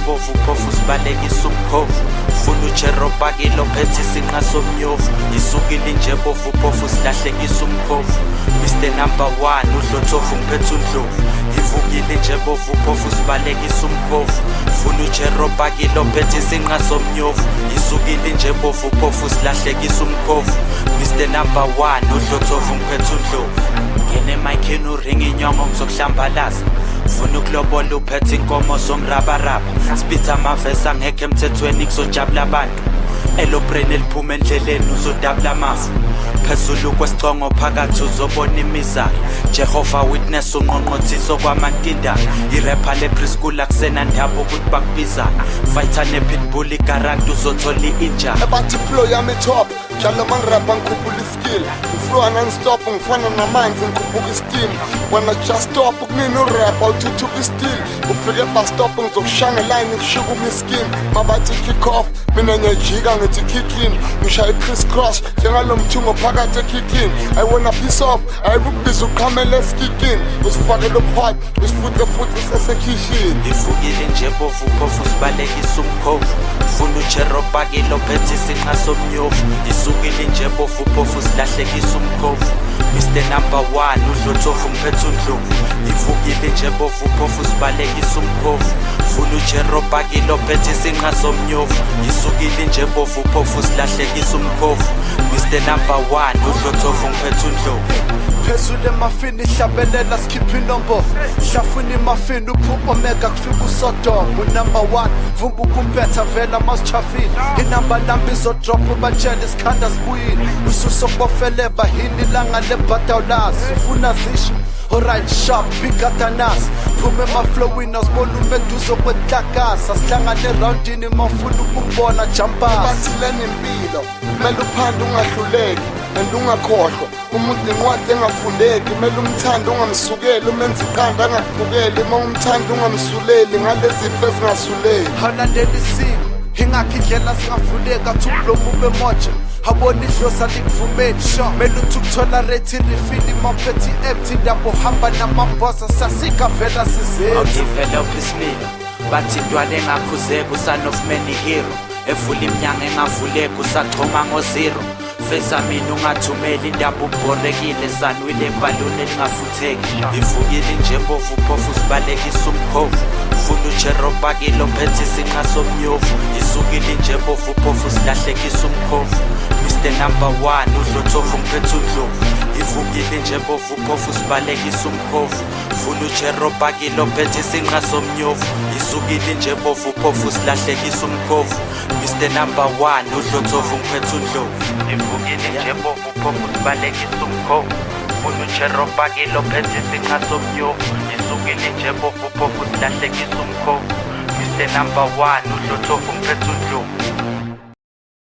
bovu phofu, sibalekisa umkhovu. Funa ujerobakile ophethe isinqa somnyovu. Isukile inje bovu phofu, silahlekisa umkhovu. Mr Number One, udlothovu, ngiphethe undlovu. Ivukile inje bovu phofu, sibalekisa umkhovu. Funa ujerobakile ophethe isinqa somnyovu. Isukile inje bovu phofu, silahlekisa umkhovu. Mr Number One, udlothovu, ngiphethe undlovu. Ngene emayikhini, uringa inyongo, ngizokuhlambalaza. Funa ukulobola, uphethe inkomo zomrabaraba. Spitha amavesi angekho emthethweni, kuzojabula abantu. Elobrain eliphuma endleleni, uzodabula amafu. Phezulu kwesicongo phakathi uzobona imizara. Jehova Witness, unqonqothiso kwamantindana. Irepha le-preschool, akusenandaba ukuthi bakubizana. Fighter ne-pitbull, i-guarantee uzothola i-injury. Bathi flow yami top njalo, mangirapha ngikhuphula iskill. Ngiflowa non-stop, ngifana namanzi, ngikhuphuka isteam. Wena just stop kunini urapha, uthuthuka istil. Ufike ebus stop, ngizokushaya ngeline, ngishukuma iskim. Mabathi kick off, mina ngiyajika, ngithi kick in. Ngishaya i-criss cross njengalo mthungo phakathi ekikini. Ayiwona piece off, ayikukubiza uqhamele esikikini. Usifakele uphot, usifuthe futhi sesekhishini. Ivukile nje bovu phofu, sibalekisa umkhovu. Funa ujerobakile ophethe isinqa somnyovu. Isukile nje bovu phofu, silahlekisa umkhovu. Mr Number One, udlothovu, ngiphethe undlovu. Ivukile nje bovu phofu, sibalekisa umkhovu. Funa ujerobakile ophethe isinqa somnyovu. Isukile nje bovu phofu, silahlekisa umkhovu. Mr Number One, udlothovu, ngiphethe undlovu. Phezulu emafini, hlabelela, sikhipha inombolo. Hlafuna imafini, uphu omega, kufika usodom. Unumber one, vumbuka umpetha, vela masichafile. Inamba lambi izodrop, ubatshele isikhanda sibuyile. Ususokubofele bahini, ilanga lebhadawulazi ufuna zisho. Alright, sharp bigatanas, phuma emaflowini, asibona umeduzo kwetlakasa. Sihlangane erawundini, mawufuna ukungibona jumpers. Bathile nempilo, kumele uphande, ungahluleki and ungakhohlwa. Umuntu incwadi engafundeki, kumele umthande, ungamsukeli, umenze iqanda, angakuphukeli. Uma umthanda, ungamsuleli ngalezi zifo ezingasuleli. Awulandela isiko, ingakho indlela singavuleka. Athi ublomu ube moja, abona idlozi alikuvumeli. Mele uthi ukuthola rate irifili mawuphethe i-empty ndaba, uhamba namabhosa, sasikavela sizenzi. Awudevelop isimilo, bathi intwana engakhuzeki, uson of many hero, evula iminyango engavuleki, usachoma ngozero. Feza mina, ungathumeli indaba, ubhorekile sanwile ebhaluni elingafutheki. Ivukile nje bovu phofu, sibalekisa umkhovu. Funa ujerobakile ophethe isinqa somnyovu. Isukile nje bovu phofu, silahlekisa umkhovu. Mr Number One, udlothovu, ngiphethe undlovu. Ivukile nje bovu phofu, sibalekisa umkhovu. Funa ujerobakile ophethe isinqa somnyovu. Isukile nje bovu phofu, silahlekisa umkhovu. Mr Number One, udlothovu, ngiphethe undlovu. Ivukile nje bovu phofu, sibalekisa umkhovu. Funa ujerobakile ophethe isinqa somnyovu. Isukile nje bovu phofu, silahlekisa umkhovu. Mr Number One, udlothovu, ngiphethe undlovu.